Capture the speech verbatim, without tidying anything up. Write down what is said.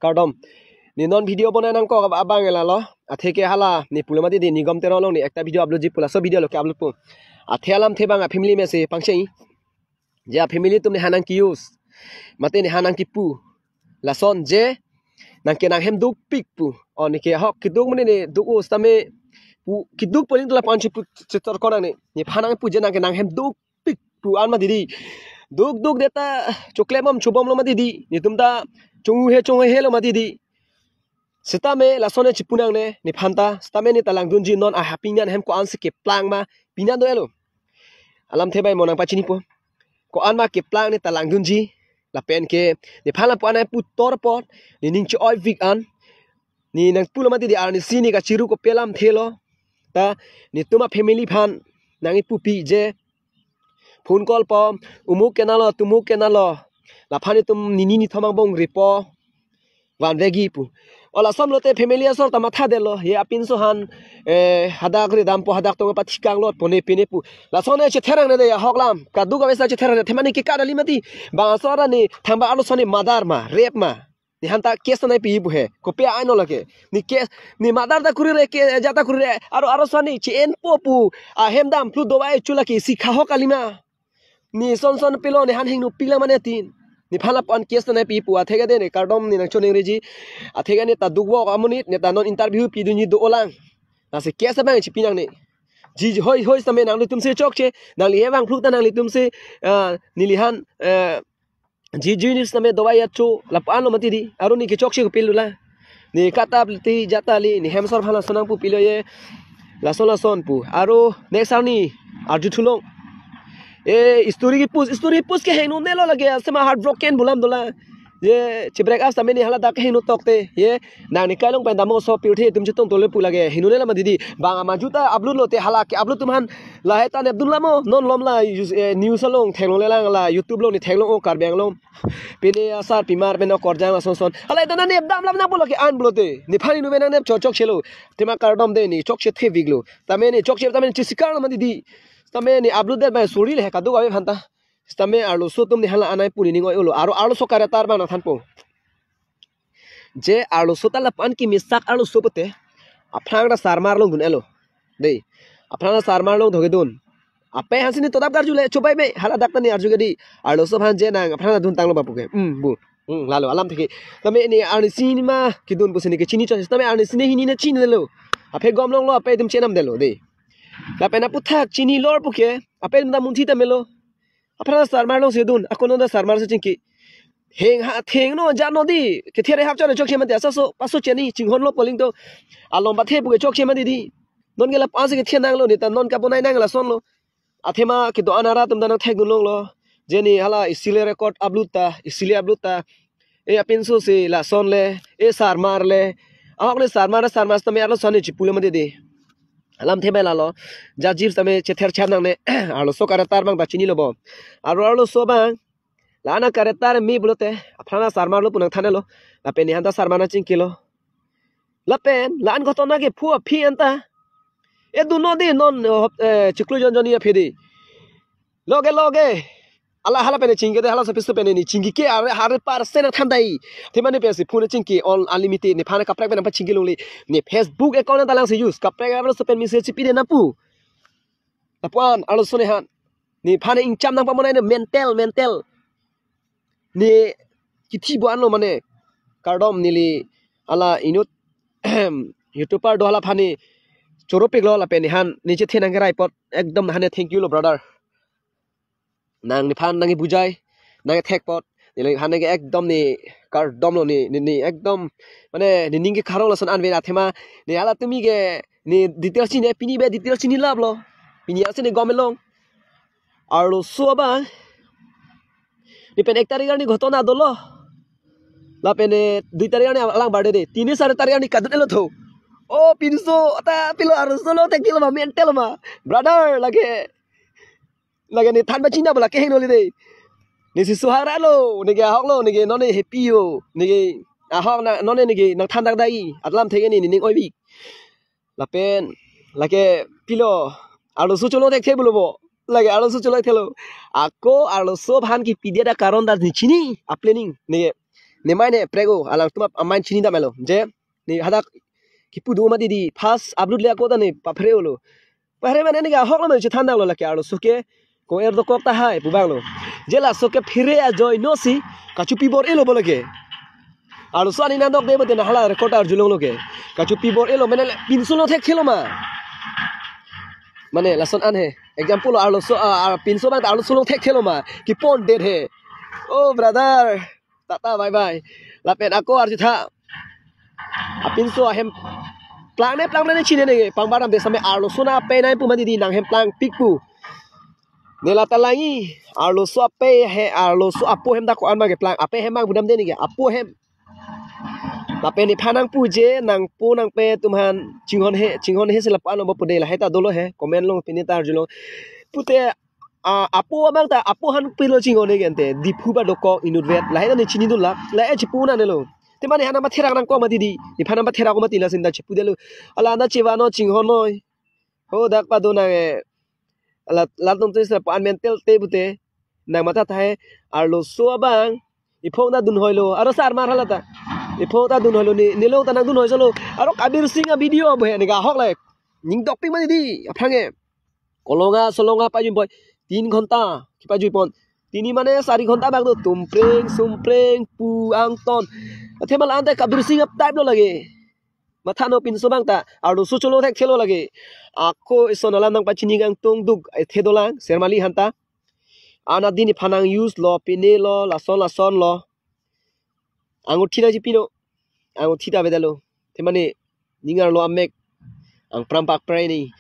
Kardom. Ne non video bonai nangkok abang lalo. Atheke hala ne pulo mati di, Nigom Teron along ne ekta video upload ji pu, laso video lo ke-upload pu. Athe alamthe abang a family mesi pangcheng. Je a family atum nephan nangke-use, mate nephan nangkepu, lason je nangke nanghem dukpik pu. O neke ahok keduk mane ne duk-o sitame pu, keduk poling tula panchi pu, chitor konang ne. Nephan nangpu je nangke nanghem dukpik pu an mati di. Duk duk det ta choklem bom chobom lo mati di. Netum ta chongu he chongu he lo mati di. Sitame lason ne chipunang ne nephan ta, sitame ne ta langdunji, non ahaping an hem ko-ansi keplang ma, pina do-elo. Alamthe abang mo nangpachinipo. Ko-an ma keplang ne ta langdunji. Lapen ke nephan lapu-an nangpu tor apot, ne ning che-oivik an, ne nangpulo mati di, arnisi ne kachiru kopi alamthe lo. Ta netum a family aphan nangkepupi je phone call po, umuk ke nalo, tumuk ke nalo, laphan netum nini nithom angbong ripo, vanvegi pu. O lason lote family asor ta mathadetlo, ye apinso aphan, eh, hadak ridampo, hadak tong pathikang lot pone pine pu. Lason ne chetherang ne de ahok lam, kaduk avesa chetherang ne, athema ne kekadali mati. Bang asor ne thangba arloso ne murder ma, rape ma, nephan ta case ta nangpi pu he. Kopi a-ain lo lake. Ne case, ne murder ta kurire, ke ja ta kurire, aro arloso ne che-enpo pu, ahem dam phlu dovai chu lake, si kha ahok kali ma. Ne son son pilo, nephan hingno pila mane tin. Nephan lapu-an case ta nangpi pu, atheke de ne kardom ne nangchoningri ji. Atheke ne ta dukvok amonit, ne ta non interview pidunji do-olang. Lasi case abang chipinang ne. Ji hoi hoi sitame nanglitum si chokche, nangli hevang phluk ta nanglitum si, ah, neli aphan, eh, ji ji news sitame dovai acho, lapu-an lo mati di, aro ne kechokche kopilo la. Ne katap ti jatali, ne hem asor aphan lason nangpupilo ye. Lason lason pu. Aro next arni arju thulong. E story kepost, story post ke hingno ne lo lake, asema heartbroken bulam dola. Ye che-break up sitame ne hala dak hingno tokte. Ye nang ne kai along pen damo so pirthe atum chetong tole pu lake. Hingno ne la mati di. Bang amaju ta upload lote hala ke-upload atum aphan lahai ta nepdun lamo. Non lom la use, eh, news along theklongle lang la, YouTube along ne theklong-o Karbi Anglong. Pine asarpimar pen okorjang lason son. Hala ita na nepdam lam nangpo lake an pulote. Nephan inut pen nangnep chokche lo. Athema kardom de ne chokche thevik lo. Tame ne chokche tame ne chesikar lo mati di. Tame ne upload det abang sorry le he kaduk ave aphan ta. Sitame arloso atum nephan la-an nangpu ne ning oi-o lo. Aro arloso character abang nangthanpo. Je arloso ta lapu-an kemesak arloso pute, aphrang ta sarmar along dun-elo. Dei. Aphrang ta sarmar along thoke dun. Apei aphansi ne todap karju le, chobai be, hala dak ta ne arju ke di. Arloso aphan je nang aphrang ta duntanglo ba pu ke. Hmm, bu. Hmm, lalo alamthe ke. Tame ne arnisi ne ma kedun pusi ne kechini chot. Tame arnisi ne hini ne chinilo. Apei gom longlo, apei atum chenamdetlo, dei. Lapen aputhak chinilor pu ke, apei atum ta munthi ta melo. Aphrang ta sarmar alongsi dun, ako non ta sarmar si chingki. Heng ha thengno jano di, kethe re hap chon chokche mati, asaso paso cheni chinghon lo poling to. Along pathe pu ke chokche mati di. Non ke lapu-ansi kethe nanglo ne ta, non kabonai nang lason lo. Athema kedo-an arat atum ta nangthekdun longlo. Je ne hala isi le record upload ta, isi le upload ta. E apinso si lason le, e sarmar le. Ahok ne sarmar, sarmar sitame arloso ne chipulo mati di. Alamthe abang lalo. Jajip sitame chether chan nangne. Arloso character abang ta chinilo bo. Aro arloso abang, la-an a-character me pulote, aphrang ta sarmar lo pu nangthanlo. Lapen nephan ta sarmar nangchingkilo. Lapen la-an ghotona kephu aphi anta. E dunno di non, eh, chiklo jon jonni aphi di. Loge loge. Hala hala pen chingki de, hala so piso pen ne chingki ke are hundred percent nangthan dai. Athema ne pensi phone chingki all unlimited, nephan kaprek pen nangpachingki longle. Ne Facebook account ta langsi use. Kaprek arloso pen message pide nangpu. Lapu-an arloso nephan. Nephan ingcham nangpamonai ne mental, mental. Ne kithi bo anlo mane. Kardom neli hala inut YouTuber do hala aphan ne choropiklo lapen nephan ne chethe nangkerai apot. Ekdom nephan ne thank you lo brother. Nang nephan nangkebujai, nangkethek apot. Neli nephan nangke ekdom ne kardom lo ne, ne, ne ekdom mane ne ning ke kharong lason anve athema ne hala tumi ke ne detail chini, pini be detail chini laplo. Pini asi ne gom elong. Arloso abang. Ne pen ek tarik arni ghotona dolo. Lapen ne dui tarik arni alang birthday de. Tini sar tarik arni kadun-elo tho. O pinso ta pilo arloso lo thekthelo ma mental ma. Brother lake. Lake ne than ba china ba lake hingno le de. Ne si suhara lo, ne ke ahok lo, ne ke non ne happy yo. Ne ke ahok na non ne ke nangthan dak dai. Alamthe ke ne ne ning oivik. Lapen lake pilo arloso cholo thekthe pulo bo. Lake arloso cholo thelo. Ako arloso aphan kipi dia da karon da ne chini a-planning ne. Ne mai ne prego, alangtum ap-, amai chini damlo. Je, ne hadak kipu do mati di, first upload le ako ta ne paphere-olo. Paphere mane ne ke ahok lo mane chethan damlo lake arloso ke. Ko-er dokok tahai pu abang lo. Je laso ke phere ajoine si kachopi bor-elo bo lake. Arloso ani nandok de bote na hala record arjulonglo ke. Kachopi bor-elo mane le pinso longthekthelo ma. Mane lason an he. Example lo arloso, ah, ah, pinso abang ta arloso longthekthelo ma. Kepon det he. Oh brother. Tata bye bye. Lapen ako arjutha. Apinso ahem plang ne plang ne chine ne pangbaram de same arloso na ape nai pu mati di nang hem plangpik pu. Ne la ta langi arloso ape he arloso apo hem dak ko-an ma keplang ape hem abang pu damde ne ke apo hem. Lapen nephan nangpu je nangpo nangpe atum aphan chinghon he chinghon he si lapu-an lo bo pu de lahai ta dolo he comment along pine ta arjulong. Pute a, apo abang ta apo aphan pilo chinghon ne ke ante Diphu ba dokok inutvet lahai ta ne chinidun lak la e chipu na ne lo. Te mane hana matherak nangkok mati di. Nephan nangpatherak ko mati la sin ta chipu detlo. Ala na chewa no chinghon noi. Ho dak pado nang e. Ala lat nong tes la pan mental te pute. Nang matha tahai arloso abang. Iphong ta dunhoilo. Aro sar mar hala ta. Iphong ta dunhoilo ni nilong ta nangdunhoi solo. Aro Kabir Singh a video bo he ne ke ahok le. Ning dopik mati di. Aphrang e. Kolonga solonga pajui pon tin ghonta kepajui pon. Tini mane sari ghonta bak do tumpreng sumpreng pu angton. Athe mal ante Kabir Singh ap type lo lake. Matha no pinso abang ta arloso cholongthekthelo lake. Ako ison alam nangpachini kangtung duk ethe dolang Shermali aphan ta. Anat di nephan nang use lo pine lo lason lason lo. Anguthi nangchipino. Anguthi ta avedetlo. Te mane ning arlo amek angpram pakprai ni.